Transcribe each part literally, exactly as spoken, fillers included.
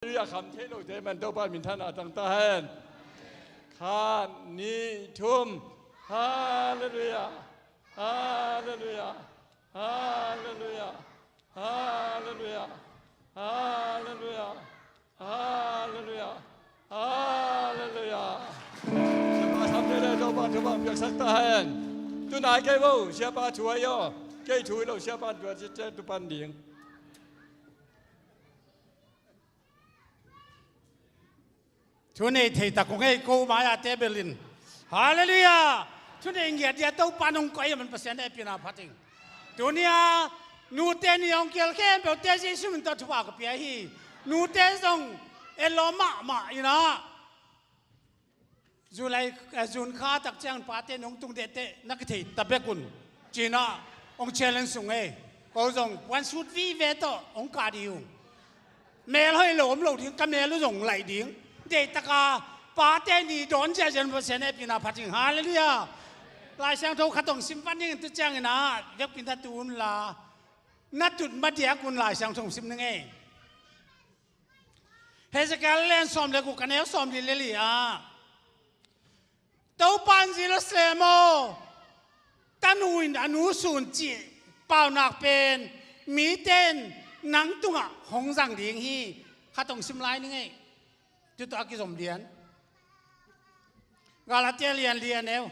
Halleluiah. Kham thei lote man Topa minthanna tang ta hen. Khat, nih, thum. Halleluiah. Halleluiah. Halleluiah. Halleluiah. Halleluiah. Halleluiah. Halleluiah. Siapa samte le Topa thupha piaksak ta hen. Tunai kei vo, siapa thu ahi aw. Kei thu hi lo, siapa thu ahi, siapa thu pan ding. Thu nei thei tak kong hei ko mai-a te belin. Halleluiah! Thu nei ngiat dia Topa nong koih a man Pasian hehpihna phat ing. Tuni-a nute ni hong kial khempeuhte Jesu min tawh thupha ka pia hi. Nute zong etlawm mahmah inah July, eh, June kha tak ciang pate nong tung dehte na kithei ta bek un. Cinah hong challenge sung ei. Ko zong puan sut vive tawh hong kah dih ung. Mel hoih lo om lo ding, ka mel uh zong laih ding. Deihtaka pate ni dawn ziahziah Pasian hehpihna phat ing. Halleluiah. Lai Siangtho khat hong sim pan dingin tu ciangin ah vekpi na tu unla, na tut madiak un Lai Siangtho hong sim ning ei. Hezekiah lian sawm le guk, a neu sawm li le li ah, Topa in, Jerusalem aw, tanu in a nu sun cih paunak pen mite in nang tungah hong zang ding hi. Khat hong sim lai ning ei. Tutu a kizom lian. Galatia lian li, a neu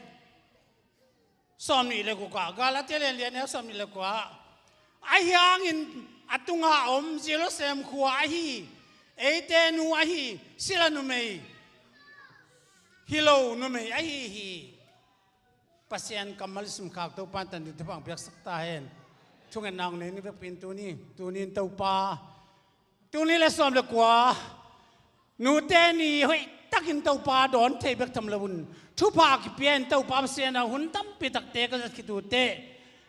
sawm nih le guk ah, Galatia lian li, a neu sawm nih le guk ah, ahi hangin a tunga om Jerusalem khua ahi, eite nu ahi, sila numei hi lo numei ahi hi. Pasian kammal i simkhak Topa in tan ding thupha hong piaksak ta hen. Thungetna hong nei ni vekpi in tuni, tuni in Topa, tuni le sawm le kua nute ni hoihtakin Topa dawn thei bek tham lo un, thupha kipia in Topa Pasian a hun tampi takte ka zat khit uh teh,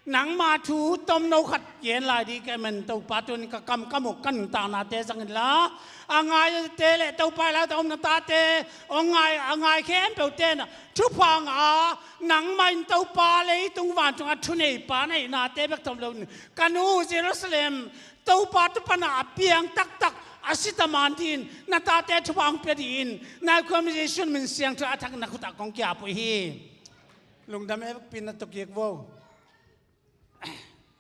nangma thu tomno khat gen lai ding ka hi man Topa, tuni ka kam ka muk ka nuntaknate zang inla, a ngaite le Topa i lai tak a om na tate, a ngai, a ngai khempeuhte na thupha ngah a, nangmah in Topa leitung vantung a thuneipa na hihnate bek tham lo un, ka nu Jerusalem Topa tu pana a piang taktak a si ta man dingin na tate thupha hong pia dingin, na i khuami Jesu min siangtho a thak na khut ah kong kiap uh hi. Lungdam ei, vekpi na tu kik vo.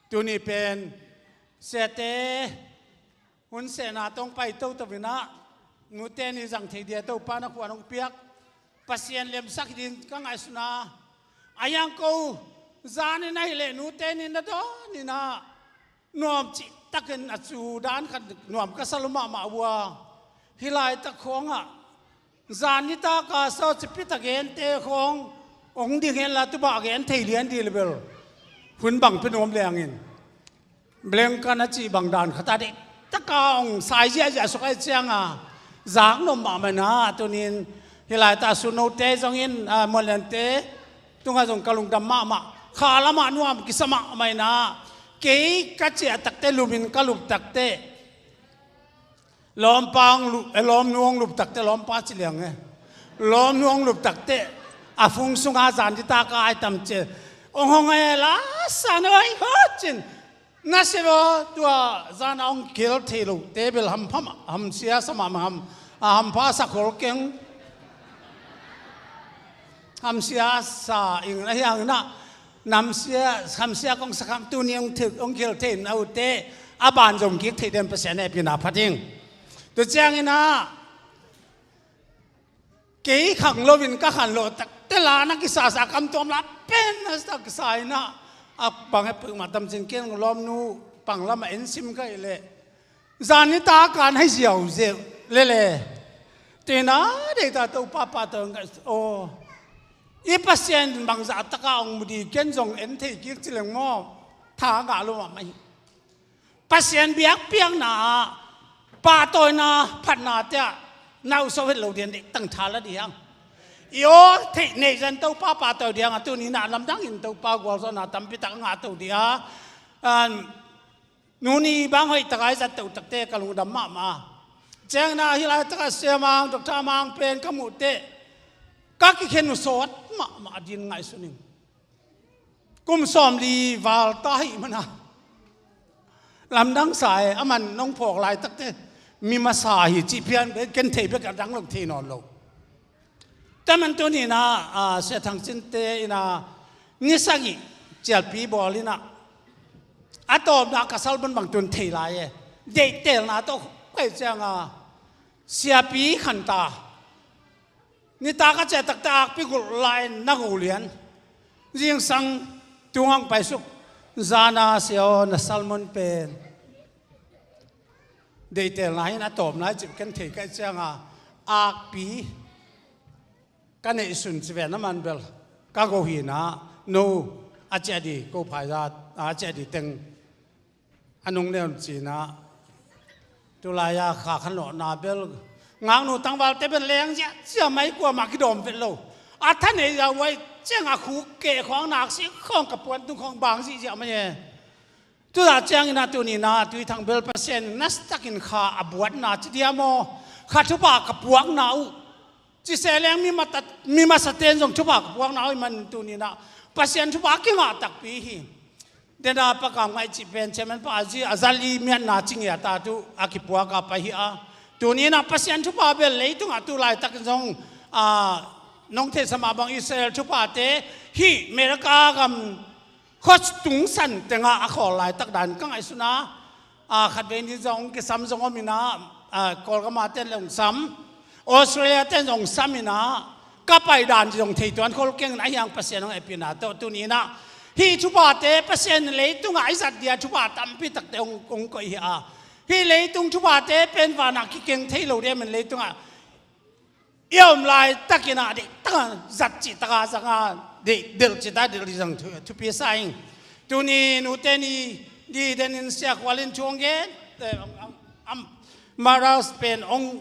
Tuni pen siate hun sehna tawh hong pai toto inah, nute ni zang thei dia Topa na khuan hong piak Pasian lemsak hi ding ka ngaihsun a, a hiang ko zanin ahih leh nute ni na dawn inah nuam cihtakin a cu dan khat nuam ka sa lua mahmah uh a, hih laitak khawngah zan nitak a sawt cipit a gente khawng hong ding henla, tubah gen thei lian dih le bel hun bang pe nuam lengin, blanket a cih bang dan khat a deihtaka hong sai ziahziah suk ahih cianga zak nuam mahmah inah, tunin hih laitak a sun note zongin, a, muanliante tungah zong ka lungdam mahmah. Kha lamah nuam kisa mahmah inah, kei ka ciah takte, lumin ka lup takte, lawmpa hong lup, eh, lawmnu hong lup takte, lawmpa ci liang e, lawmnu hong lup takte, a fung sunga zan nitak a ai tam ci, hong hong e la san oi hot cin. Na si lo, tua zan a hong kihel thei lote bel hampha mah, hamsia sa mahmah, ham, a, hampha sa khol keng. Hamsia sa ing, ahi hangin ah, namsia, hamsia kong sa kham, tuni hong thil, hong kihel thei in a ute, a ban zom kik thei den Pasian hehpihna phat ing. Tu ciangin ah, kei khang loin ka khan loh takte la na kisasa, kam tuam la pen na sa kisa inah, a bang he peuhmah tam cin, ken lawmnu pang lamah en sim ka hih leh, zan nitak a na hi ziauziau lele. Tua inah deihtak Topa pahtawi ngaih aw. I Pasian bangzah taka hong mu ding ken zong en thei kik ci leng maw? Tha ngah lo mahmah hi. Pasian biakpiakna ah pahtawina phatnate ah na uso het lo ding a, deihtang tha la ding hang. I aw theih neih zan Topa pahtawi ding a, tuni inah lamdangin Topa gualzawhna tampi tak a ngah to ding a, a, nuni bang hoih taka i zat toh takte ka lungdam mahmah. Ciangin ah hih laitak a Sia Mang, Doctor Mang pen ka muh teh ka kikhen uh sawt mahmah ding ngaihsun ing. Kum sawmli val ta ahih mana lamdang sa e, aman nong phawk laitakte mi masa hi cih phian ken thei bek a dang lo thei nawn lo. Tua man tuni-in ah, a, Sia Thang Cin te in ah ni sagih cialpi bawl in ah a tawpna ka salbun bang tun thei lai e. Deihtelna tawh pai ciang a siapi khan ta. Nitak a ciah takte akpi gulh lai na go lian. Zingsang tung hong paisuk. Zana sia aw na salmun pen deihtelna hi in a tawpna hi cih ken thei ka hih ciang a akpi ka neihsun ci ve na man bel ka go hi in ah no a ciah di ko phaizat a ciah di teng a nung neun ci in ah. Tulai a kha khan lawhna bel ngaknu tangvalte bel leng ziahziah mai, kuamah kidawm vet lo. A tha nei a uai ciang a khuk keh khawng nak si khawng ka puan tung khawng bang ziahziah mai e. Tua ciangin ah tuni-in ah Tui Thang bel Pasian in nasa takin kha a buatna ci diam aw, kha thupha ka puakna uh. Ci se leng mi mata, mi masate'n zong thupha ka puakna uh ahih man tuni-in ah Pasian thupha kingah takpi hi. Dena Pa Kam Ngaih cih pen chairman pa a zi a zali miatna ci ngiat a tu a kipuak a pai hi a. Tuni-in ah Pasian thupha bel leitungah tu laitakin zong, a, nong theihsa mah bang Israel thuphate hih America gam khuatung san tengah a khawl laitak dan ka ngaihsun a. A, khatvei ni zong kisam zong om in ah, a, Kawlgam a te'n le hong sam, Australia te'n zong sam in ah ka pai dan zong thei tuan khol keng in ah, ahi hang Pasian hong hehpihna tawh tuni-in ah hih thuphate Pasian in leitungah i zat dia thupha tampi takte hong, hong koih hi a. Hih leitung thuphate pen vanah kikeng thei lo ding ahih man leitungah i om laitakin ah deihtak a zat cihtak a zang a, deih, delh cihtak a delh ding zang thu, thupi sa ing. Tuni nute ni ding denin Sia Khual in thu hong gen, eh, am, am, Mother's pen hong,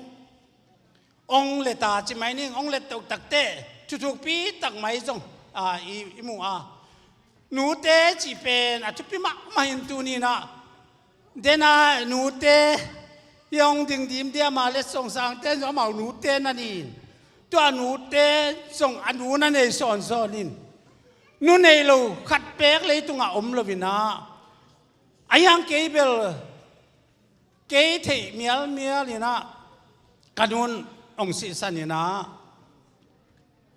hong let a ci mai ning, hong let toh takte thuthukpi tak mai zong, a, i, i mu a. Nute cih pen a thupi mahmah in tuni-in ah, dena nute hong ding dim diam a le Song Sang te'n zong amau nute na ni in, tua nute zong a nu na nei sawnsawn in, nu nei lo khat pek leitungah om lo in ah, ahi hang kei bel kei theih mialmial in ah ka nu'n hong sihsan in ah,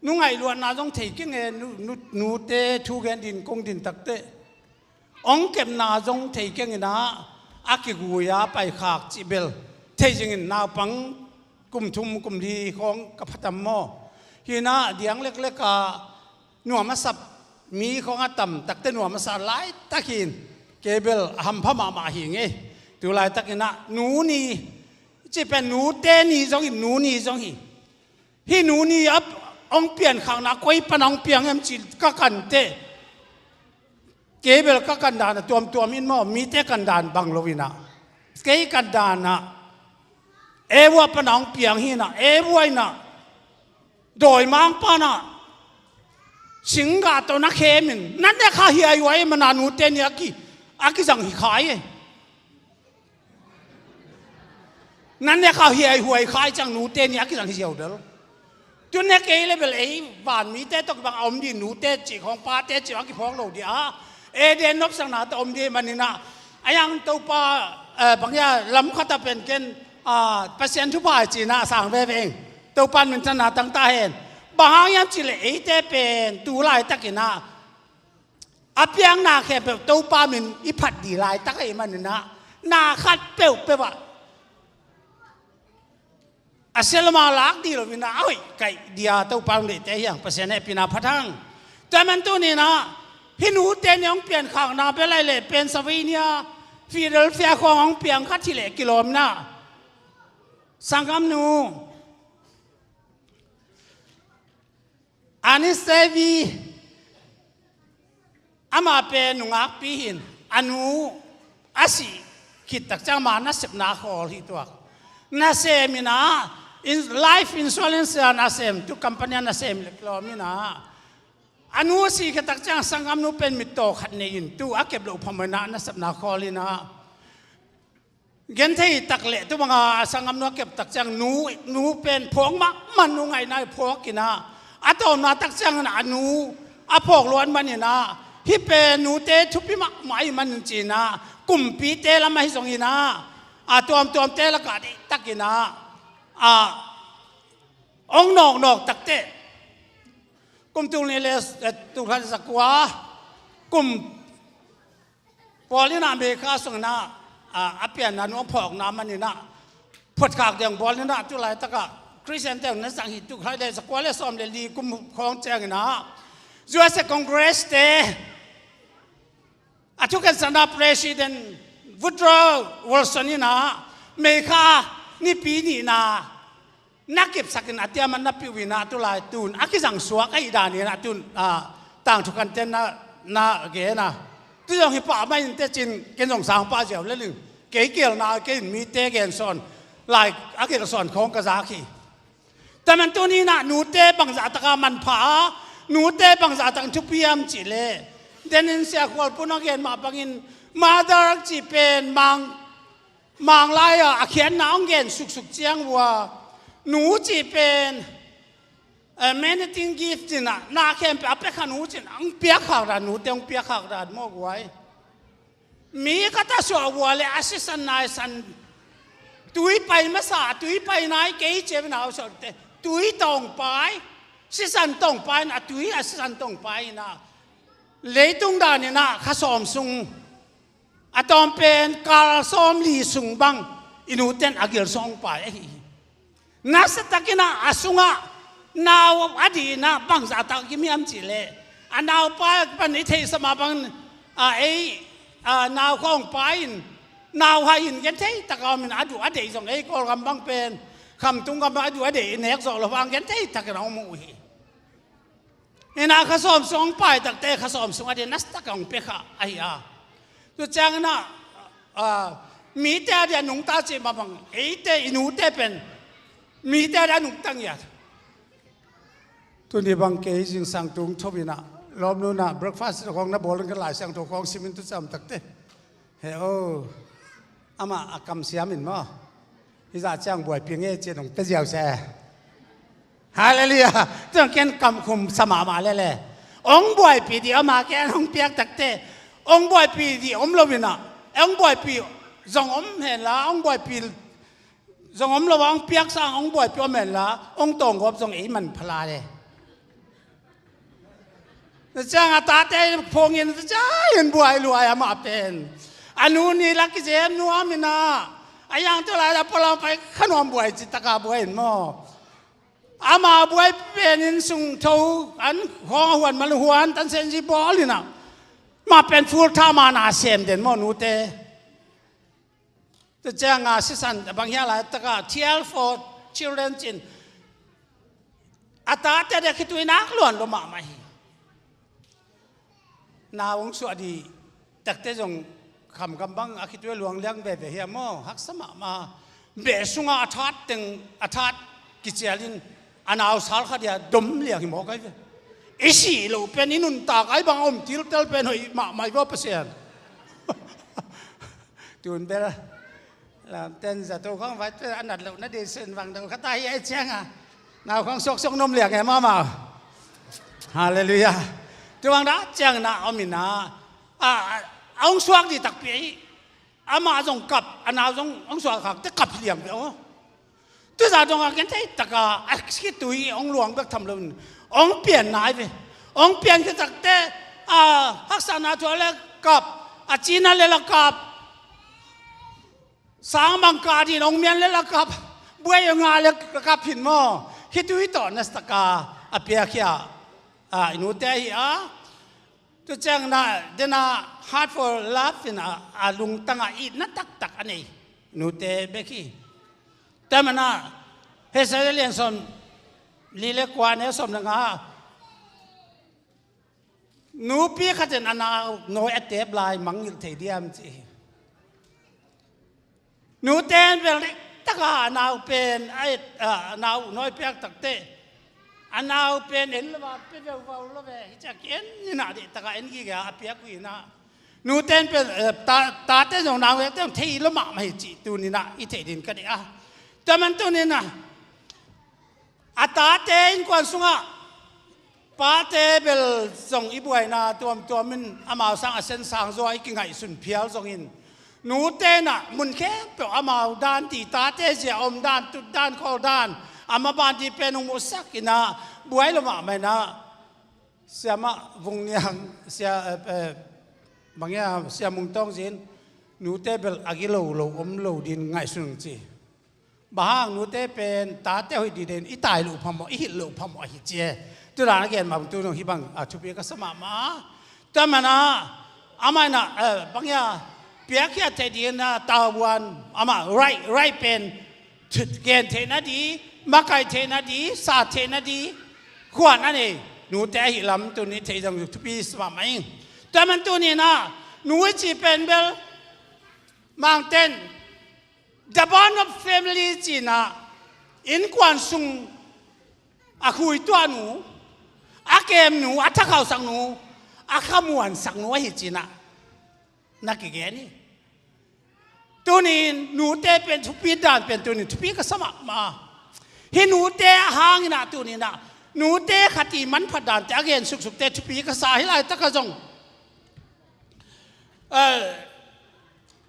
nu ngaihluatna zong thei keng e, nu, nu, nute thu gen din kong din takte hong kepna zong thei keng in ah, a kigui a paikhak cih bel thei zingin naupang kum thum kum li khawng ka pha tam maw? Hi in ah diang leklek a nuam a sap mi khawng a tam takte nuam a sa laitak hi in, kei bel a hampha mahmah hi ing e. Tu laitakin ah nu ni cih pen nute ni zong hi, nu ni zong hi. Hih nu ni a hong piankhakna koi pan hong piang hiam cih ka kan teh, kei bel ka kan dan a tuamtuam in maw, mite kan dan bang lo in ah, kei kan dan ah, e vua pan hong piang hi in ah, e vua in ah, dawimangpa in ah singgah tawh na khem in, na ne kha hiaihuai man a nute ni a ki, a kizang hi khai e. Na ne kha hiaihuai khai ciang nute ni a kizang hi ziau del. Tu ne kei le bel ei vanmite tawh kibang a om ding nute cih khawng pate cih a kiphawk lo ding a. Eden nopsakna tawh om ding manin ah, a yang Topa, eh, bang hiam lam khat a pen ken, ah, Pasian thupha ci in ah sang veve ing. Topa in minthanna tang ta hen. Bang hang hiam cih leh eite pen tu laitakin ah a piakna khempeuh Topa min i phat ding laitak ahih manin ah, na khat peuhpeuh ah a sia lam a lak ding lo in ah, a hoih kaih ding a Topa hong deihte hi hang. Pasian hehpihna phat hang. Tua man tuni-in ah hih nute ni hong piankhakna bel ahih leh Pennsylvania, Philadelphia khawng hong piang khat hi leh kilawm in ah, sanggamnu Annie Sevi, amah pen nungakpi hi in, a nu a sih khit tak ciang ama nasepna khawl hi tuak. Nasem in ah, in, life insurance a nasem, tu company a nasem leh kilawm in ah, a nu a sih khit tak ciang sanggamnu pen mittaw khat nei in, tu a kep loh phamawh in ah nasepna khawl in ah, genthei tak leh tu bang a sanggamnu a kep tak ciang nu, nu pen phawk mahmah, nu ngaihna i phawk in ah, a tawpna tak ciangin a nu a phawk luat manin ah, hih pen nute thupi mahmah ahih manin ci in ah, kumpite lam ahi zongin ah, a tuamtuamte lakah deihtakin ah, a ong nawknawk takteh, kum tul nih le, eh, tul khat le zakua, kum pawl in ah Mei kha sungin ah, a, a pianna nuam phawkna manin ah phuatkhak ding bawl in ah, tu laitakah Khristian te na zang hi. Tul khat le zakua le sawm le li kum khawng ciangin ah U S A Congress te a thukhensatna President Woodrow Wilson in ah Mei kha nipi nihna na kipsakin a tiaman na piuh in ah, tu lai tun a kizang suak ahih danin ah tun, ah, tangthu khanten na, na gen a. Tu zong hi pah mah in teh cin, ken zong sang pah ziau le ling. Kei kielna kei in mite gen sawn, lai a gelh sawn khawng ka zak hi. Tua man tuni in ah nute bangzah taka manpha a, nute bangzah takin thupi hiam cih leh, denin Sia Khual Pun a gen mah bangin, mother cih pen mang Mang lai-ah a khiatna hong gen suksuk ciang uh a, nu cih pen, eh, many things gift in ah, na khempeuh a pia kha nu cih in ah, hong piakkhak dan, nute hong piakkhak dan maw guai. Mi ka tasuah uh a leh a sisan naisan, tui pai masa, tui pai nai kei ci-a na hong suakte, tui tawh hong pai, sisan tawh hong pai in ah, tui a sisan tawh hong pai in ah, leitung dan in ah kha sawm sung a tawm pen kal sawmli sung bang i nuten a gil sawng pai ahi hi. Nasa takin ah a sungah nau a dih in ah bangzah tak a kim hiam cih leh, a nau pai a kipan i theihsa mah bangin, a, ei, a, nau khawng pai in, nau hai in genthei taka om in, a duh a deih zong ei Kawlgam bang pen, khamtung gam bang a duh a deih i nek zawh lo hang genthei takin a om uh hi. Hi in ah kha sawm sung hong pai takteh kha sawm sung a dih nasa takin hong pia kha ahi a. Tu ciangin ah, ah, mite a dih a nungta cih mah bang, eite i nute pen mite a dih a nungta ngiat. Tuni bang kei zingsang tung thum in ah, lawmnu in ah breakfast khawng na bawl in ka Lai Siangtho khawng sim in tu ciang takteh, he o, amah a kamsiam in maw, hih zah ciang buaipi nge ci-in hong pia ziau se. Halleluiah. Tua ken kamkhum sa mahmah lele. Hong buaipi dih, amah ken hong piak takteh, hong buaipi dih om lo in ah, hong buaipi zong om hen la, hong buaipi zong om lo a, hong piak sang hong buaipi om hen la, hong tawng gawp zong ei man pha lai e. Tua ciang a tate phawng in, tua ciang in buai luai amah pen. A nu ni la kizem nuam in ah, a yang tu lai la palam pai kha nuam buai ci taka buai in maw. Amah buai pen in sung tho an khawng a huan mal huan tan sen zi bawl in ah, mah pen full time a na sem den maw nute. Tua ciang a sisan bang hia lai taka Tear for Children ci-in, a tate ding khitui nak luan lua mahmah hi. Nau hong suah dih takteh zong khamkam bang a khitui luang liang veve hiam maw, haksa mahmah. Beh sungah a that teng, a that kicial in a nau sal khat dia dom liang hi mawk ai ve. I sih loh pen i nuntak ai bang a om tiltel pen hoih mahmah i vua Pasian. Tun bel lamten zato khawng vai pen a nat loh na dei sen vang do khata hi ai ciang a, nau khawng suaksuak nuam liang e mahmah. Halleluiah. Tu vang dah ciang na om in ah, a, a, a hong suak dih takpi ahi. Amah zong kap, a nau zong hong suak khak teh kap liang ve aw. Tuza dong a genthei taka a khitui hong luang bek tham lo in, hong pian nai ve. Hong pian khit takteh, a, haksatna thuak le kap, a cina le la kap, sang bang kah dih in hong mian le la kap, buai hong ngah le la kap hin maw. Khitui tawh nasa taka a piakhia, a, i nute ahi a. Tu ciang na, dena Heart for Love in a, a lungtang a itna taktak a nei nute bek hi. Tua manin ah, Hesai lian sawm li le kua, neu sawm le nga, nupi khat in a nau nawi a tep lai mangngilh thei diam ci hi. Nute in bel dik taka a nau pen, a et, a, a nau nawi piak takteh, a nau pen en lo a, pia veuvau lo ve, hi ciang en in ah dik taka en gige a, a piak uh in ah. Nute in pen, eh, ta, tate zong nau nawi te zong thei lo mahmah hi cih tuni in ah i theih ding ka deih a. Tua man tuni in ah, a tate innkuan sungah, pate bel zong i buaina tuamtuam in amau sang a sen sang zaw a i kingaihsun phial zongin, Nute inah mun khempeuh amau dan ti, tate zia om dan, tut dan, khawl dan, a maban ti pen hong muhsak inah buai lo mahmah inah, Siamah Vung Niang, Sia, eh, eh, bang hiam, Sia Mung Tawng Zin, nute bel a gilo lo om lo din ngaihsun ci. Bang hang, nute pen tate hoih diden i tai loh phamawh, i hilh loh phamawh ahi ci e. Tudan a gen mah bang tu nong hih bang a thupi ka sa mahmah. Tua manah amah inah, eh, bang hiam, piakkhiat theih dingin a tavuan amah right, right pen thut gen theihna di, makaih theihna di, sa theihna di khuan a nei nute ahi lam tuni thei zong thupi sa mahmah ing. Tua man tuni inah nu i ci pen bel Mangten, the bond of family ci inah, innkuan sung a khuituah nu, a kem nu, a thakhausak nu, a khamuansak nu ahi ci inah na kigen hi. Tunin nute pen thupi dan pen tunin thupi ka sa mahmah. Hih nute a hang inah tuni inah nute khat i manphat dante a gen suksukte thupi ka sa hi. Laitak ah zong, eh,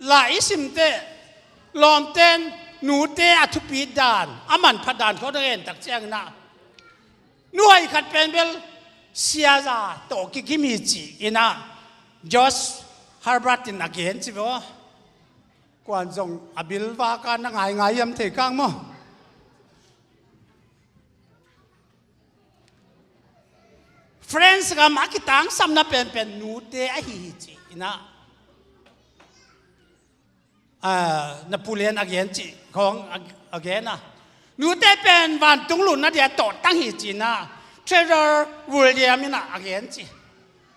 la i simte, lawmten nute a thupi dan, a manphat dan khawng a gen tak ciang inah, nu hoih khat pen bel siaza tawh kikim hi ci inah George Herbert in a gen ci ve aw. Kuan zong a bilvak a na ngaingai hiam thei kang maw? France gam a kitangsapna penpen nute ahi hi ci inah, ah, Napoleon a gen cih khawng a, a gen a, nute pen vantung lutna dia tawhtang hi ci inah Theodore William inah a gen ci.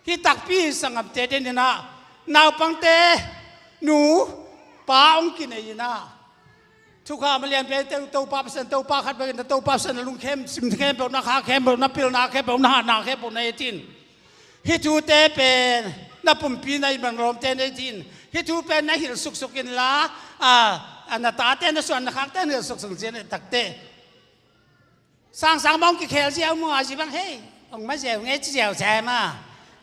Hih takpi sanggam te den inah naupangte nu pa hong kinei inah, thukham a lianpi te, Topa Pasian, Topa khat bek in, Topa Pasian a lungkham, sim khempeuh na, kha khempeuh na, pilna khempeuh na, hatna khempeuh na, ei tin. Hih thute pen na pumpi na i bang lawmte na ei tin. Hih thu pen na hilh suksuk inla, a, a, na tate na suan na khakte na hilh suksuk in ci a, takte sangsang bang kikhel ziau maw, a zi bang hei, hong ma ziau ngei ci ziau se maw.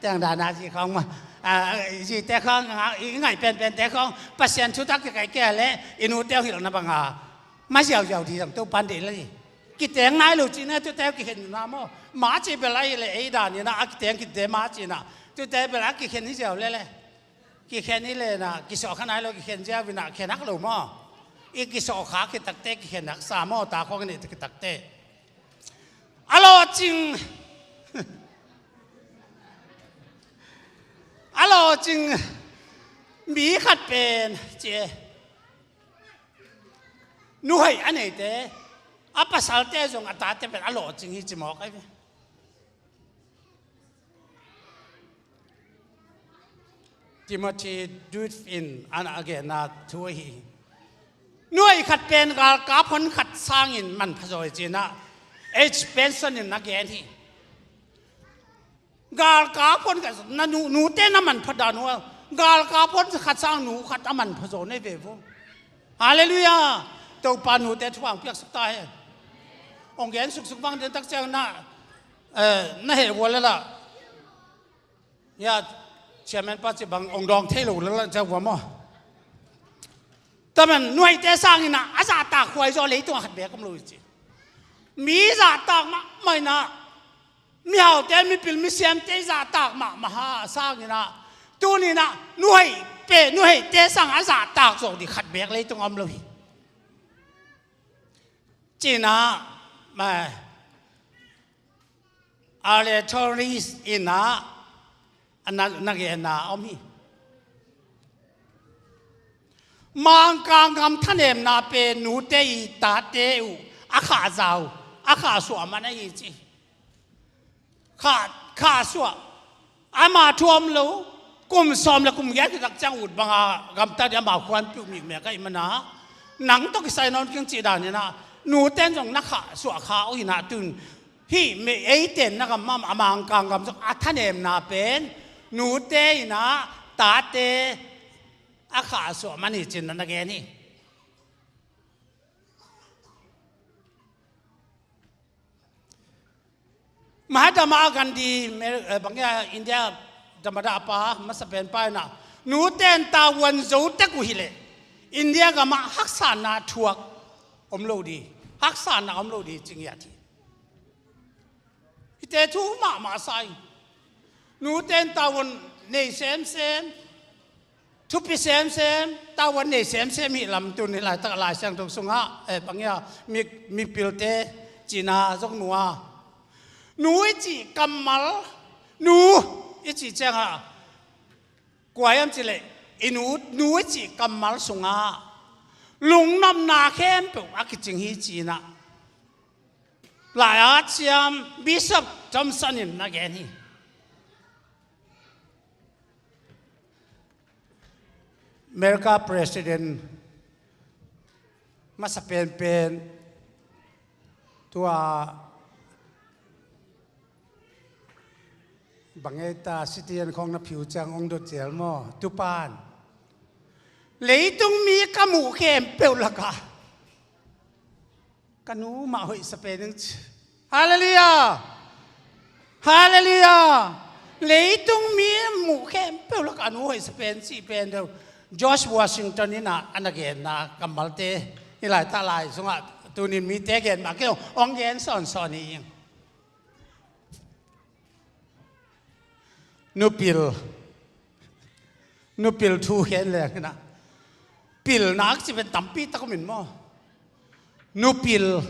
Teng dan a zi khawng maw, a, a, zite khawng, a, i ngaih penpente khawng Pasian thutak kikaih kei leh i nute hong hilhna bang a ma ziauziau ding zong Topan deih lai. Kiteng nai lo cihna tute kikhen na maw. Mah cih bel ahih leh ei dan inah a kiteng kite mah cih inah tute bel a kikhen hi ziau lele. Kikhen hi leh inah kisawh kha nai lo, kikhen ziau inah khen hak lo maw. I kisawh khak khit takte kikhen haksa maw, ta khawng i neih khit takte. A lawhcing, a lawhcing mi khat pen ci e, nu hoih a neite, a pasalte zong a tate pen a lawhcing hi ci mawk ahi ve. Timothy Duff in a genna thu ahi hi. Nu hoih khat pen galkap hon khat sangin manpha zaw hi ci inah H. Benson in a gen hi. Galkap hon khat, na nu, nute na manpha dan uh a, galkap hon khat sang nu khat a manpha zaw na hi ve vo. Halleluiah. Topa nute thupha hong piaksak ta hen. Hong gen suksuk vang den tak ciang na, eh, na heh vua lel a. Ya, chairman pa ci bang hong dawng thei lo lel a ciang vua maw. Tua man nu hoihte sang inah a zahtak huai zaw leitung a khat beek om lo hi ci. Mi zahtak mahmah inah, mihaute, mipil misiamte zahtak mahmah a sang inah, tuni inah nu hoih pen, nu hoihte sang a zahtak zawh ding khat beek leitung a om lo hi. Ci inah, ma, Arlene Torres inah a na, na genna a om hi. Mangkang gam thanemna pen nute i tate uh a khahza uh, a khahsuah man ahi ci. Khah, khahsuah. Ama thu om lo. Kum sawm le kum giat kitak ciang ut banga gamtat ding ama khuan piuh mikmek ahih mana, nang tawh kisai nawn keng cih dan inah, nuten zong na khahsuah kha uh hi inah tun. Hih me eiten na gam mah, a Mangkang gam zong a thanemna pen nute inah tate a khahsuah man hi ci inah na gen hi. Mahatma Gandhi, Mer-, eh, bang hiam, India dama dah a pa, masa pen pa inah, Nu ten tavuan zo tek uh hileh India gamah haksatna thuak om lo ding, haksatna om lo ding ci ngiat hi. Hihte thu mahmah sa ing. Nu ten tavuan nei semsem, thupi semsem, tavuan nei semsem hi lam tuni laitak Lai Siangtho sungah, eh, bang hia, mi, mipilte cihna zong nu a. Nu i cih kammal, nu i cih ciangah kua hiam cih leh i nu, nu i cih kammal sungah lungnopna khempeuh a kicing hi ci-in ah lai-at siam Bishop Thompson in na gen hi. America President masa penpen, tua bang ei ta, citizen khawng na phiu ciang hong dot zel maw? Tupan, leitung mi ka muh khempeuh lakah ka nu mah hoihsa pen ing ci. Halleluiah! Halleluiah! Leitung mi muh khempeuh lakah a nu hoihsa pen cih pen deuh George Washington in ah a na genna kammalte hih laitak lai sungah tuni mite gen mah kei hong gen sawnsawn hi ing. Nupil, nupil thu khen leng hi na. Pilna ka ci pen tampi tak om in maw? Nupil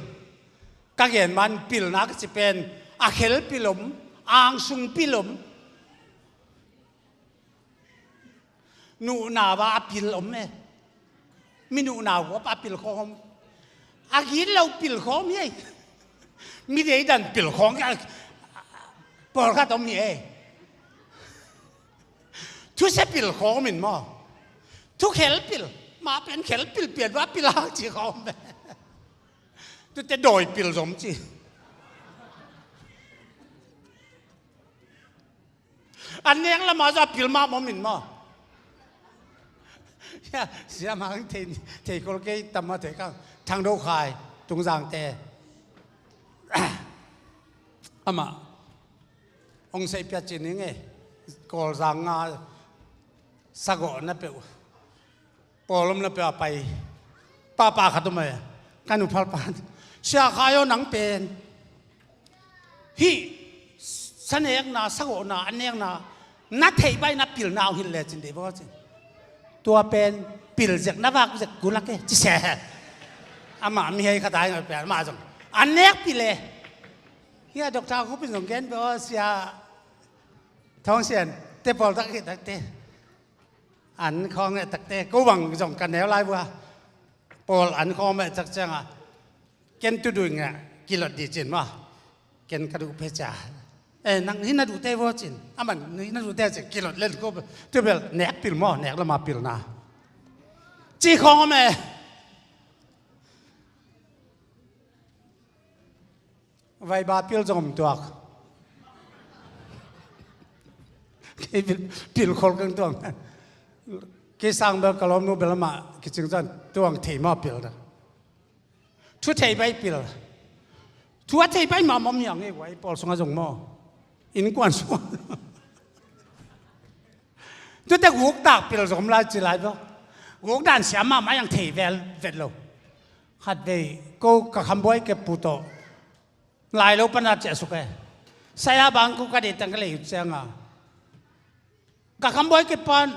ka gen man, pilna ka ci pen a khel pil om, angsung pil om. Nuhna va a pil om e. Mi nuhna va a pil khawng om. A gitlo pil khawng om hi ei. Mi deidan pil khawng hi ei. Pawlkhat om hi ei. Thusia pil khawng om in maw? Thukhel pil. Ma pen khel pil pian va pil hang ci khawng om e. Tute dawi pil zom ci. A nek lama zaw a pil mah mawh min maw? Sia, sia mang thei, thei kol kei tam a thei kang Thang Do Khai, Tungzangte. Amah hong sei piat cin ning e, Kawlzang nga sagawh na peuh. Pawl om na peuh a pai papa khat om e, ka nu phalpa. Sia Khai aw, nang pen hih sanekna, sagawhna, annekna na theih baih na pilna hong hilh lecin deih vaw cin. Tua pen pil zek na vak zek gulak e ci se. Amah mihei khat a hi ngat pen amah zong annek pil e. Hia Doctor Khup in zong gen peuh aw, Sia Thawng Sian te pawl tak khit takte. An khawng eh takte, ko bang zong ka neu lai vua. Pawl an khawng eh tak cianga ken tu duh ngah kilot di cin maw? Ken ka duh phe cia. Eh, nang hi na duhte vua cin. Aman hi na duhte cin kilot len ko. Tu bel nek pil maw, nek lama pilna ci khawng om eh. Vaiba pil zong om tuak. Kei pil, pil khol keng tuang. Kei sang bel ka lawmnu bel amah kicing zan tuang thei maw pil da. Thu thei bai pil. Thu a thei bai maw maw miang ei guai pawl sunga zong maw. Innkuan sunga. Tute guk dak pil zong om lai ci lai bel. Guk dan siam mahmah yang thei vel vet lo. Khatvei ko ka khambuai ke pu tawh lai lo pana ciah suk e. Saya bang ko ka deih tang ka lei uh cianga ka khambuai ke pan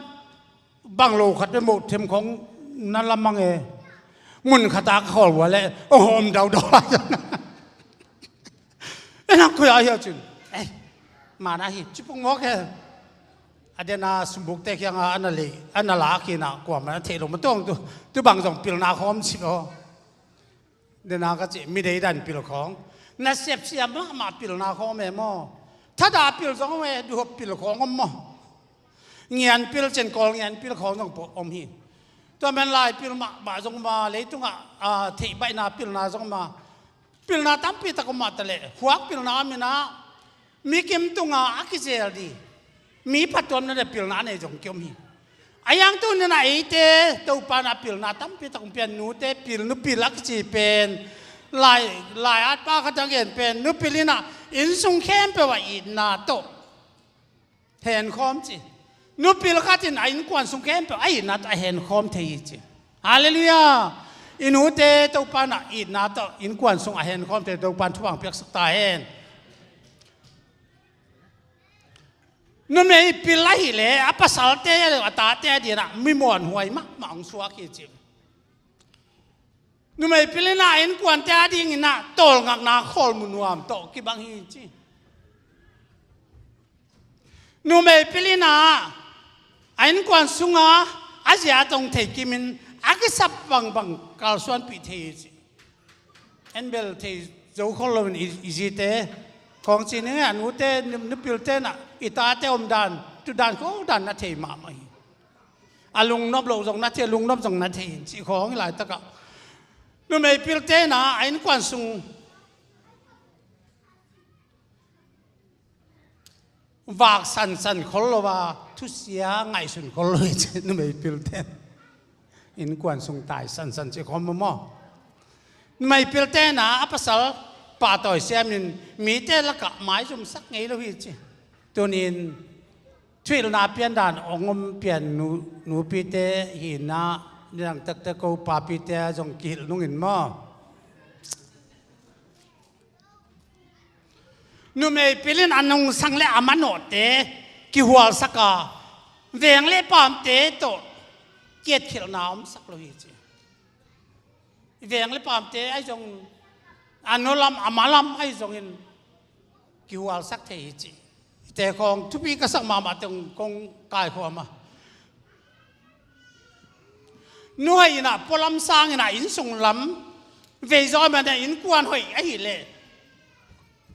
bang lo khat ve moh them khong na lamang e. Mun khata ka khawl vua le ong hawm daudau lai. E nang koi a hia cin. E mana hi cipung mawk e. A dena sumbukte kianga ana lei ana la kina kuama na theih lo ma tuang tu. Tu bang zong pilna khawm ci aw. Dena ka cih mi deidan pil khawng. Nasep sia mahmah pilna khawng om e maw? Thada pil zong om e, duhop pil khawng om maw? Ngian pil cin kawl ngian pil khawng zong om hi. Tua men lai pil mahmah zong om a, leitungah a theih baihna pilna zong om a. Pilna tampi tak om mah taleh khuak pilna om inah mi kim tunga a kizel di mi phattuamna le pilna a nei zong kiom hi. A yang tuninah eite Topa na pilna tampi tak hong pian, nute pil, nu pil a kici pen lai, lai-at pa khat a gen pen nu pil inah innsung khempeuh a itna tawh henkhawm ci. Nupil khat in a innkuan sung khempeuh a itna tawh a henkhawm thei hi ci. Halleluiah. I nute Topa in a itna tawh innkuan sung a henkhawm thei, Topa in thupha piaksak ta hen. Numei pil ahih leh a pasalte, a tate a dingin ah mi muanhuai mahmah hong suak hi ci. Numei pil in ah a innkuante a dingin ah tawlngakna khawl mu nuam tawh kibang hi ci. Numei pil in ah a innkuan sungah a zia tawh thei kimin a kisap bangbang kalsuanpih thei hi ci. En bel thei zo khol loin i, i zite khawng ci ning e, a nute, nu, nupilte in ah i tate omdan, tudan khawng dan na thei mahmah hi. A lungnop loh zong na thei, a lungnop zong na thei hi ci khawng hi laitakah. Numei pilte in ah a innkuan sung vak sansan khol lo a, thusia ngaihsun khol lo hi ci numei pilte. Innkuan sung tai sansan ci khawng maw. Numei pilte in ah a pasal pahtawi siamin mite lakah maizumsak ngei lo hi ci. Tuni-in thuhilhna piandan hong om pian nu, nupite hi in ah, nidang takte ko papite zong kihilh nungin maw. Numei pil in a nungsang le a manawhte kihualsak a, veng le paamte tawh kietkhelhna omsak lo hi ci. Veng le paamte ahi zong, a nualam a malam ahi zongin kihualsak thei hi ci. Te khawng thupi ka sak mahmah teng kong kaikhawm a. Nu hoih in ah pualam sang in ah innsung lam vei zaw man a, innkuan hoih ahih leh,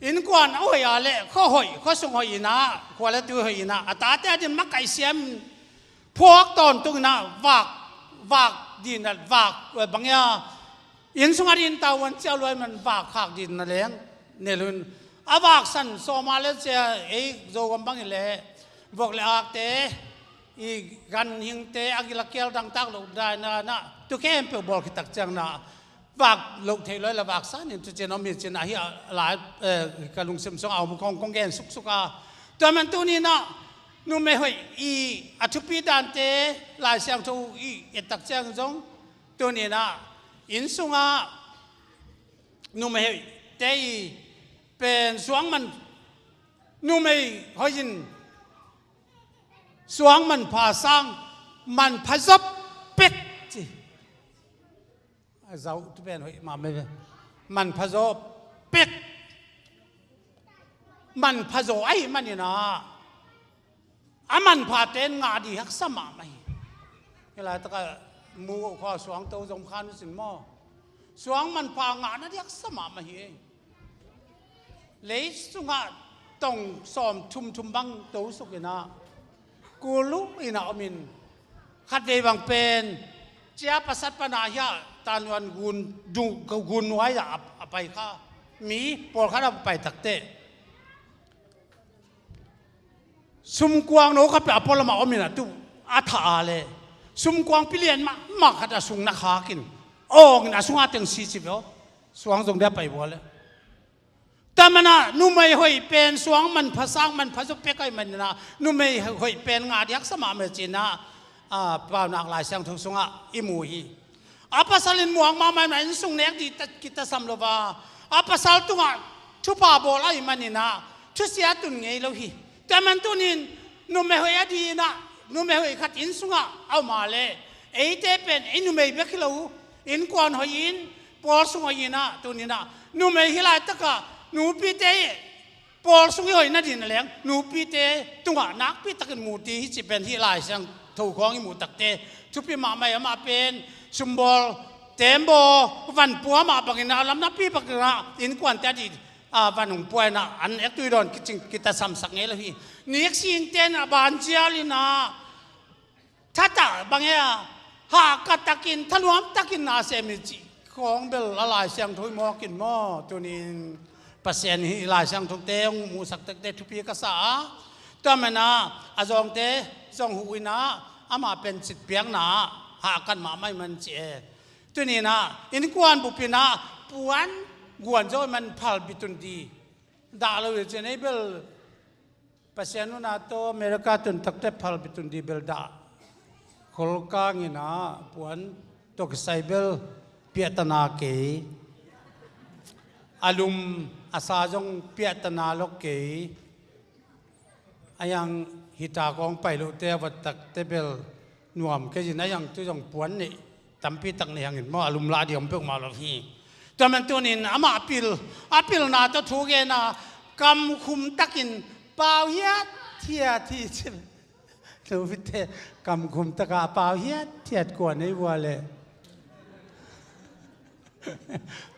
innkuan a hoih a leh khua hoih, khua sung hoih in ah, khua le tui hoih in ah a tate a dingin makaih siam, phuak tawntung in ah vak, vak ding in ah vak, eh, bang ia, inn sungah ding tavuan ciau luai man vak khak ding in ah leng ne lo in, a vak san sawm a le cia, ei Zogam bang hi leh vok le akte, i ganhingte, a gil a kial dangtak loh dan in ah tu khempeuh bawl khit tak ciangin ah vak loh theih lo hi leh vak sanin tu cin om hi cin ah hi a lai, eh, ka lungsim sungah a om khawng kong gen suksuk a. Tua man tuni in ah numei hoih i a thupi dante Lai Siangtho i et tak ciang zong tuni in ah inn sungah numei hoihte i pen suang man, numei hoih in suang manpha sang, manpha zaw pek ci. A zau tu pen hoih mahmah ve. Manpha zaw pek. Manpha zaw ahih manin ah a manphate in ngah ding haksa mahmah hi. Hih laitakah mu khaw suang to zong khan uh sin maw. Suang manpha ngahna ding haksa mahmah hi. Lei sungah tong sawm thum thum bang tosuk in ah kul uh in ah om in, khatvei bang pen cia pasat pana hiah tanuan gun, du, gun nuai ah a, a pai kha. Mi pawlkhat a pai takteh sumkuang no khat peuh a pualamah om in ah tu a thah a leh sumkuang pilian mahmah khat a sung na khakin awng in a sungah teng si ci ve aw. Suang zong dia pai bua leh. Tua man ah numei hoih pen suang manpha sang manpha zaw pek ahih manin ah numei hoih pen ngah ding haksa mahmah ci-in ah, a, Paunak Lai Siangtho sungah i mu hi. A pasal in muang mahmah in ah inn sung nek ding ta, kitasam lo a, a pasal tungah thupha bawl ahih manin ah thusia tun ngei lo hi. Tua man tunin numei hoih a dingin ah numei hoih khat inn sungah a om a leh eite pen ei numei bek hi lo, innkuan hoih in, pawl sung hoih in ah, tuni in ah numei hih laitakah nupite pawl sung i hoih nading in ah leng nupite tungah nakpi takin mu ding hi cih pen hih Lai Siangtho khawng i muh takteh thupi mahmah hi. Amah pen sumbawl, tembaw, vanpua mah bangin ah lam nakpi bangin ah innkuante a ding, a, van hong pua in ah an ektui dawn kicing kitasamsak ngei lo hi. Niksingte in ah banzial in ah thatah bang e a, hahkat takin thanuam takin na sem hi cih khawng bel a Lai Siangtho i mawk in maw. Tunin Pasian hih Lai Siangthote hong muhsak takteh thupi ka sa a. Tua man ah a zawngte zong huh in ah amah pen citpiakna ah hahkat mahmah ahih man ci e. Tunin ah innkuan bup in ah puan guan zo ahih man phalbi tun ding. Dah lo hi ci-in ei bel Pasian nuna tawh America tun takte phalbi tun dih bel dah. Kholkang ina puan tawh kisai bel piahtana kei. A lum a sa zong piahtana lok kei. A yang hita kong pai lohte a vat takte bel nuam kei in a yang tu zong puan neih tampi tak neih hangin maw a lum lah dih om peuhmah lo hi. Tua man tunin amah a pil a pilna tawh thu gena kam khum takin pau hiat hiat hi ci. Luvite kam khum taka pau hiat hiat kua nei vua le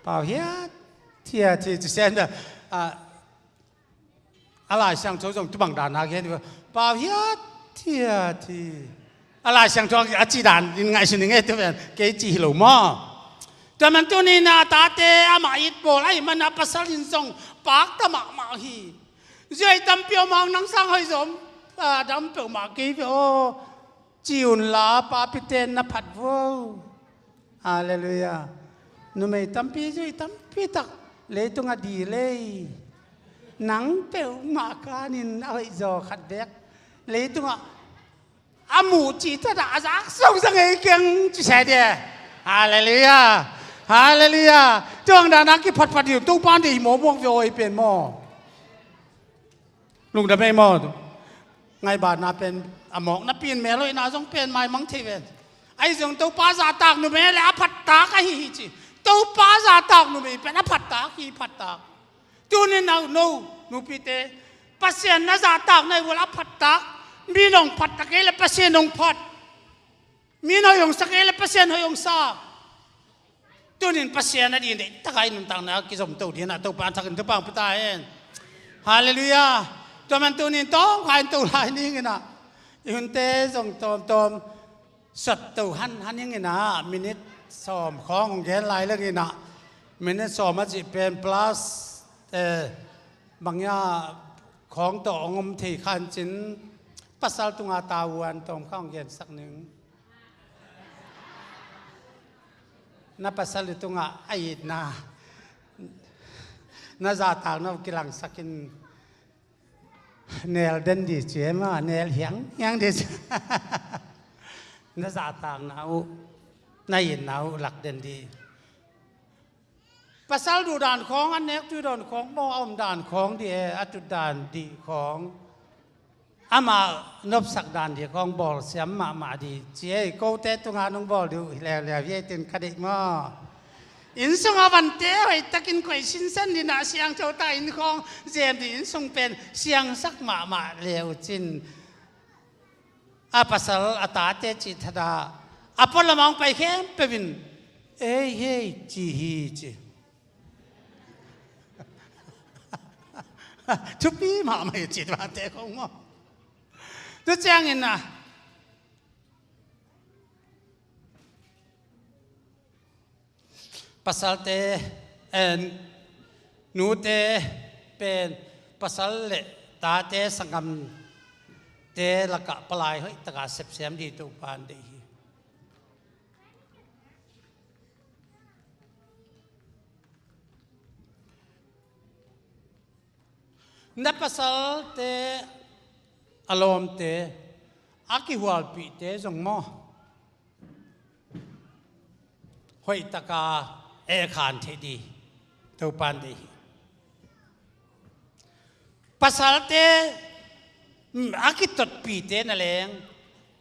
pau hiat hiat hi ci sen da. A Lai Siangtho zong tubang dan a gen pau hiat hiat hi. A Lai Siangtho a ci dan in ngaihsun ing e tu ven kei ci hi lo maw. Tua man tunin a tate amah it bawl ahih mana pasal in zong pakta mahmah hi. Zuai tampi om hang nang sang hoih zom a dam peuhmah kei ve aw. Ci unla papite na phat vo. Halleluiah. Numei tampi zui tampi tak leitungah di lei. Nang peuhmah kanin a hoih zaw khat bek leitungah a muh cih thadah a zak song zang ei keng ci sai dia. Halleluiah. Halleluiah. Tuang dana kiphatphat hi uh Topa deih hi mawkmawk ve aw ei pen maw. Lungdam ei maw. Ngaihbatna pen a mawkna pin mel hoihna zong pen maimang thei ven. Ahi zong Topa zahtak numei le a phattak ahi hi ci. Topa zahtak numei pen a phattak hi phattak. Tunin a no nupite Pasian na zahtak na hi ula a phattak. Mi nong phattak ei le Pasian nong phat. Mi na hoih hong sak ei le Pasian hoih hong sa. Tunin Pasian a dih deih taka i nuntakna kizom to dihna Topa an thakin Topa ang pita hen. Halleluiah. Tua man tunin tawm kha in to lai ning ina i hunte zong tawmtawm sat to han han ing ina minit sawm khawng hong gen lai leng ina minit sawm a cih pen plus eh, bangya khawng tawh hong om thei khan cin pasal tunga tavuan tawm kha hong gensak ning. Na pasal i tungah a itna na zahtakna uh kilangsakin nel den di ci e maw nel hiang hiang di ci. Na zahtakna uh na itna uh lak den di. Pasal duh dan khawng a nek tui dawn khawng maw a om dan khawng di e a tut dan dih khawng. Amah nopsak dan dih khawng bawlsiam mahmah dih ci ei kote tunga nong bawl dih uh leuleu hi ei tin ka deih maw. Innsung a vante hoihtakin koih sinsan dinah siangtho ta inn khawng zem dih innsung pen siangsak mahmah leu cin. A pasal a tate cih thada a pualamah hong pai khempeuh in ei hei ci hi ci. Thupi mahmah hi cih vante khong maw. Tu ciangin a pasalte en nute pen pasal le tate sanggamte lakah palai hoih taka sepsiam dih Topa an deih hi. Na pasalte a lawmte a kihualpihte zong maw hoihtaka ekhan theih dih Topan deih hi. Pasalte a kitotpite na leng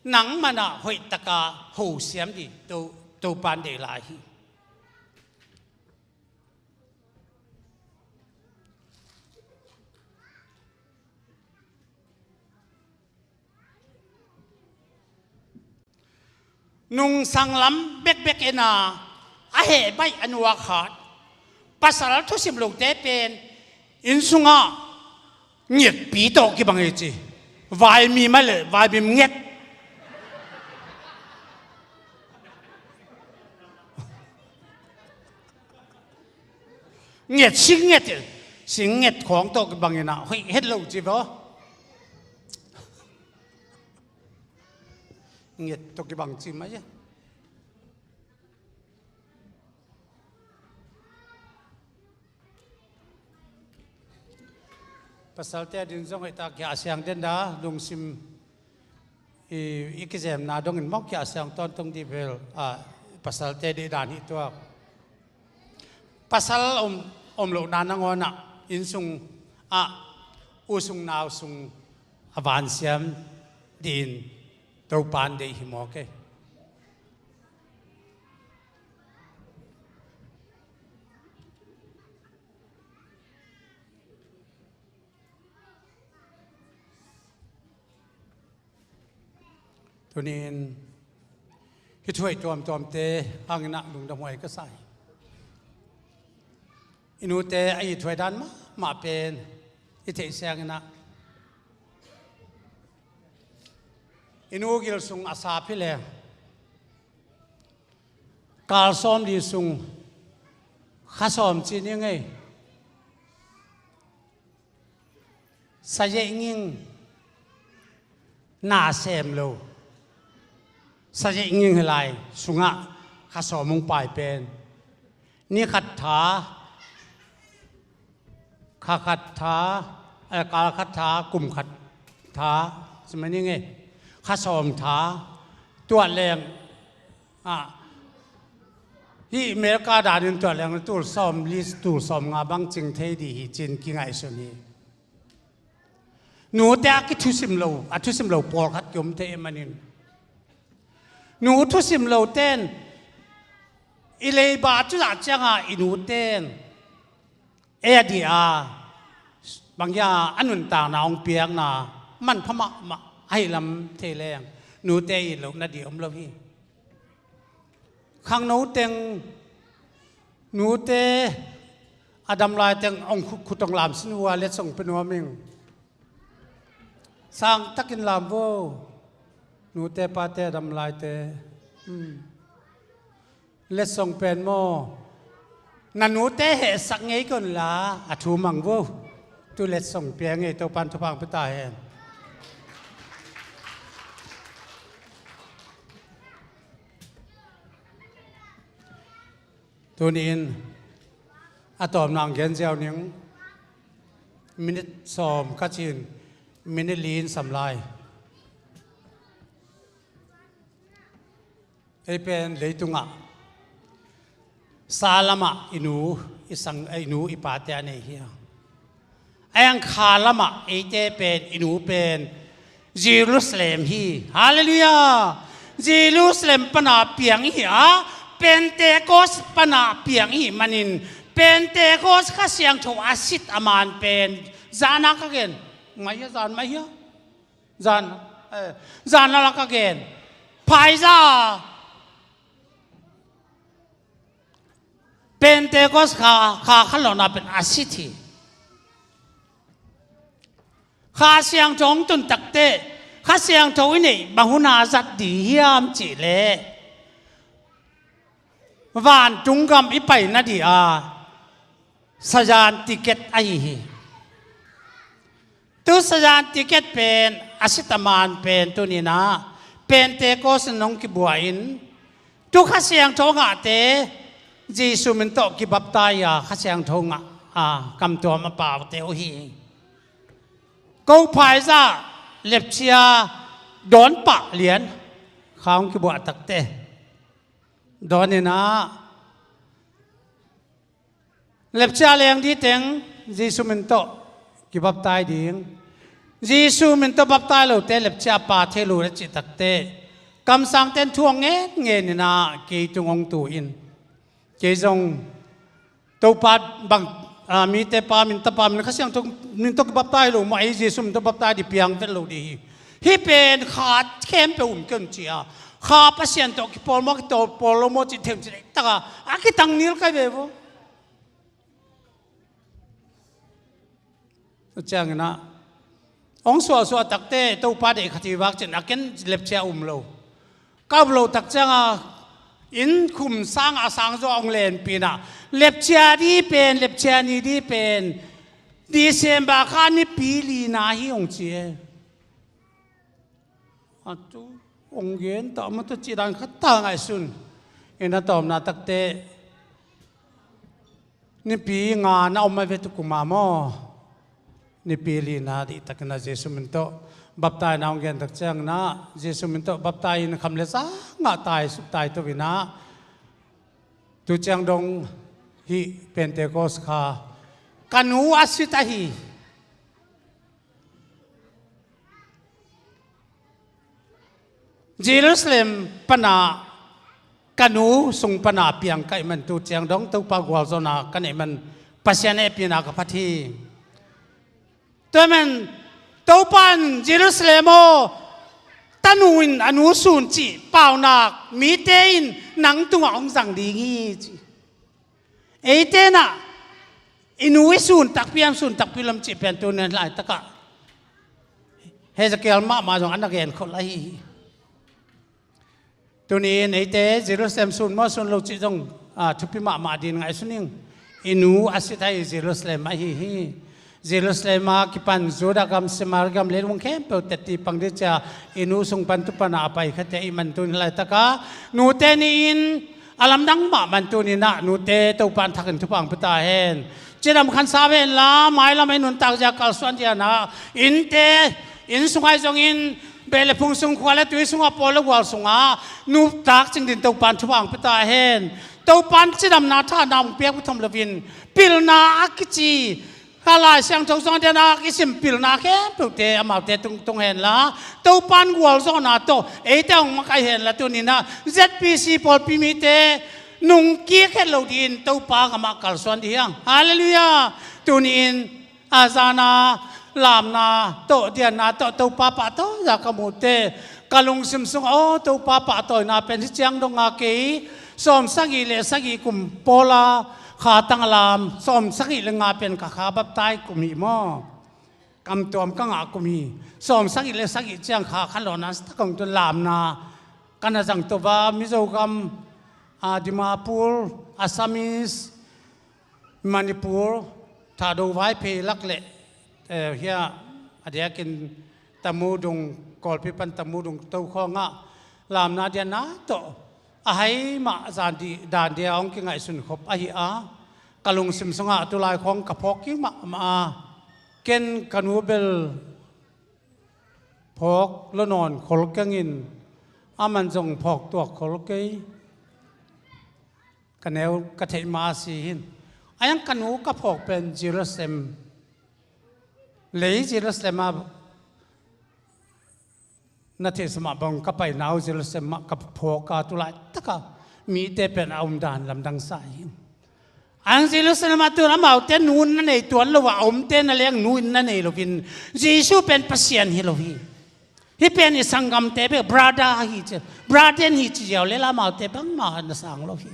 nang manah hoihtaka hosiam dih Topan deih lai hi. Nungsang lam bekbek ena a heh baih a nuak hat pasal thusim lote pen inn sungah ngetpi tawh kibang hi ci. Vaimim a le vaimim nget. Nget sing nget sing nget khawng tawh kibang ina hoih het lo ci vaw. Nget tawh kibang ci mai. Pasalte ading zong hei ta kia siang den da, lungsim i, i kizemna dongin mawk kia siang tawntung dih bel, a, pasalte dih dan hi tuak. Pasal om, om lohna nangawnah inn sung ah, u sung nau sung a vansiam dihin Topan deih hi maw kei. Tunin hih thu hoih tuamtuamte hanginah lungdam huai ka sa hi. I nute a it huai dan mahmah pen i theih sianginah i nu gil sung a sap hi leng kal sawmli sung kha sawm ci ni ngei. Sazeih nging na sem lo. Sazeih nging hi lai sungah kha sawm hong pai pen ni khat tha, kha khat tha, eh, kal khat tha, kum khat tha, si mah ni ngei, kha sawm tha, tuah leng, ah, hih America danin tuah leng tul sawm li, tul sawm nga bang cing thei dih hi cin kingaihsun hi. Nute a kithusim lo, a thusim lo pawlkhat ki om thei manin, nu thusim lo ten i leiba tu zah cianga i nu ten ei a dih a, bang hia, a nuntakna hong piakna manpha mahmah ahi lam thei leng nute it loh na dih om lo hi. Khangno teng nute a dam lai teng hong khu-, khut hong lam sin uh a, letsong pe nuam ing. Sang takin lam vo. Nute pate a dam laite. Hmm. Letsong pen maw, na nute hehsak ngei kon la a thu mang vo. Tu letsong pia ngei, Topan thupha hong pia ta hen. Tuni-in a tawpna hong gen ziau ning. Minit sawm ka cin, minit li in sam lai. Ei pen leitungah sa lamah i nu, i sang, i nu i pate a nei hi a, a eng kha lamah eite pen, i nu pen Jerusalem hi. Halleluiah. Jerusalem pana piang i hi a, Pentecost pana piang i hi manin, Pentecost Kha Siangtho a sit a man pen zana ka gen. Mai hia, zan mai hia. Zan, eh, zan a lak a gen. Phaiza Pentecost kha, kha khan lawhna pen a sit hi. Kha Siangtho hong tun takteh, Kha Siangtho i neih bang huna zat dih hiam cihleh, vantung gam i pai nadih a, Sayan ticket ahi hi. Tu Sayan ticket pen a sit a man pen tuninah Pentecost in hong kibuahin, tu Kha Siangtho ngahte, Jesu min tawh kibaptai a, Kha Siangtho ngah a, kamtuam a paute uh hi. Ko phaizah lepchia dawn pah lian kha hong kibuah takte, dawninah lepchia leng dih teng Jesu min tawh kibaptai ding. Jesu min tawh baptai lote lepchia pa thei lo na cih takte, kamsangte in thu hong ngen ngeninah kei tung hong tu in, kei zong Topa bang, a, mite pa min, Tapa min, Kha Siangtho min tawh kibaptai lo maw, ei Jesu min tawh baptai dih piang vet lo dih hi. Hih pen kha khempeuh um kei un ci a, kha Pasian tawh kipawl maw, kipawl lo maw cih themcih taka a kitang nil kai ve vo. Tua cianginah hong suahsuah takte Topa deih khat hi vak cin a ken lepchia um lo. Ka um lo tak cianga inn khum sangah a sangzaw a hong lenpinah, lepchia dih pen, lepchia ni dih pen December kha nipi lina hi hong ci e. A tu hong gen tawh mah tu cih dan khat ta ngaihsun. Inn a tawpna takte nipi nga na om a ve tu kuma maw? Nipi lina dihtakin ah Jesu min tawh baptaina hong gen tak ciangin ah, Jesu min tawh baptai in kham le zangah tai, tai to in ah, tu ciang dong hih Pentecost kha ka nu a sit ahi. Jerusalem pana ka nu sung pana piang ka hih man tu ciang dong Topa gualzawhna ka neih man Pasian hehpihna ka phat hi. Tua man Topa in Jerusalem aw, tanu in a nu sun cih paunak mite in nang tungah hong zang ding hi ci. Eite in ah i nu i sun takpi hiam, sun takpi lo hiam cih pen tuni in laitakah Hezekiel mahmah zong a na gen khol ahi hi. Tuni in eite Jerusalem sun maw sun lo cih zong, ah, thupi mahmah ding ngaihsun ing. I nu a sit ahi Jerusalem ahi hi. Jerusalem a kipan Judah gam, Samaria gam, leilung khempeuh tetti pang ding cia i nu sung pan tu pana a pai khate i man tuni laitakah nute ni in a lamdang mahmah tuni in ah nute Topa in thakin thupha hong pia ta hen. Cidam khansa ve inla mailam i nuntak zia kalsuan diana innte, inn sungah zongin beh le phung sung, khua le tui sungah, pawl le gual sungah nuntak cing din Topa in thupha hong pia ta hen. Topa in cidamna thahna hong piak bek tham loin pilna a kici kha Lai Siangtho sung a diana i sim pilna khempeuhte amaute tung, tung henla Topa in gualzawhna tawh eite hong makaih henla tuni in ah Z P C pawlpi mite nung kik het lo dingin Topa gam ah kalsuan ding hi hang. Halleluiah. Tuni in a zana lamna tawh dianna tawh Topa pahtawi zah ka mute ka lungsim sungah aw Topa pahtawina pen hi ciang dong a kei sawm sagih le sagih kum pawla kha tang a lam, sawm sagih le nga pen ka kha baptai kum hi maw? Kamtuam ka ngah kum hi. Sawm sagih le sagih ciang kha khanlawhna tak hong tun lamna ka na zang to va, Mizogam, ah, Dimapur, Assamese, Manipur, Thado, Vaiphei lak le, eh, hia a diakin Tamudung, Kawlpi pan Tamudung tokhawngah lamna dianna tawh a hai mah zan dih dan dia hong kingaihsun khop ahi a, ka lungsim sungah tulai khawng ka phawk kik mahmah a, ken ka nu bel phawk lo nawn khol keng in, a man zong phawk tuak khol kei. Ka neu ka theih ma si hin. A yang ka nu ka phawk pen Jerusalem, lei Jerusalem a na theihsa mah bang ka paina uh Jerusalem ah ka phawk a, tulaitak a mite pen a umdan lamdang sa hi. Ang Jerusalem ah tun amaute nu in na nei tuan lo a, a umte na leng nu in na nei loin Jesu pen Pasian hi lo hi. Hih pen i sanggamte bek brother hi ci, brother hi ci ziau le la amaute bangmah na sang lo hi.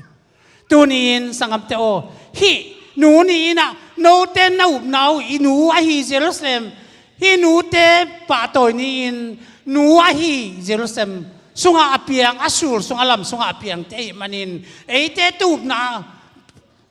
Tuni-in sanggamte aw, hih nu ni-in ah note na upna uh i nu ahi Jerusalem, hih nute pahtawi ni-in nu ahi Jerusalem sungah a piang, a sul sungah, lam sungah a piangte ahih manin eite tu upna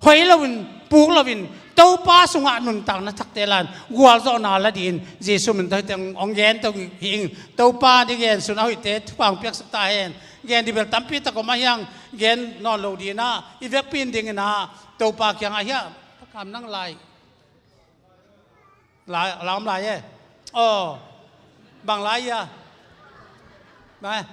hoi loin, puk loin, Topa sungah nuntakna thakte lan gualzawhna la dingin Jesu min tawh hong gen to hi ing. Topa ni gen sun a hoihte thupha hong piaksak ta hen. Gen ding bel tampi tak om a hiang, gen nawn lo dingin ah i vekpi in dingin ah Topa kiangah hiah, a kam nang lai. Lai, la om lai e. Aw. Bang lai ia. Bang e.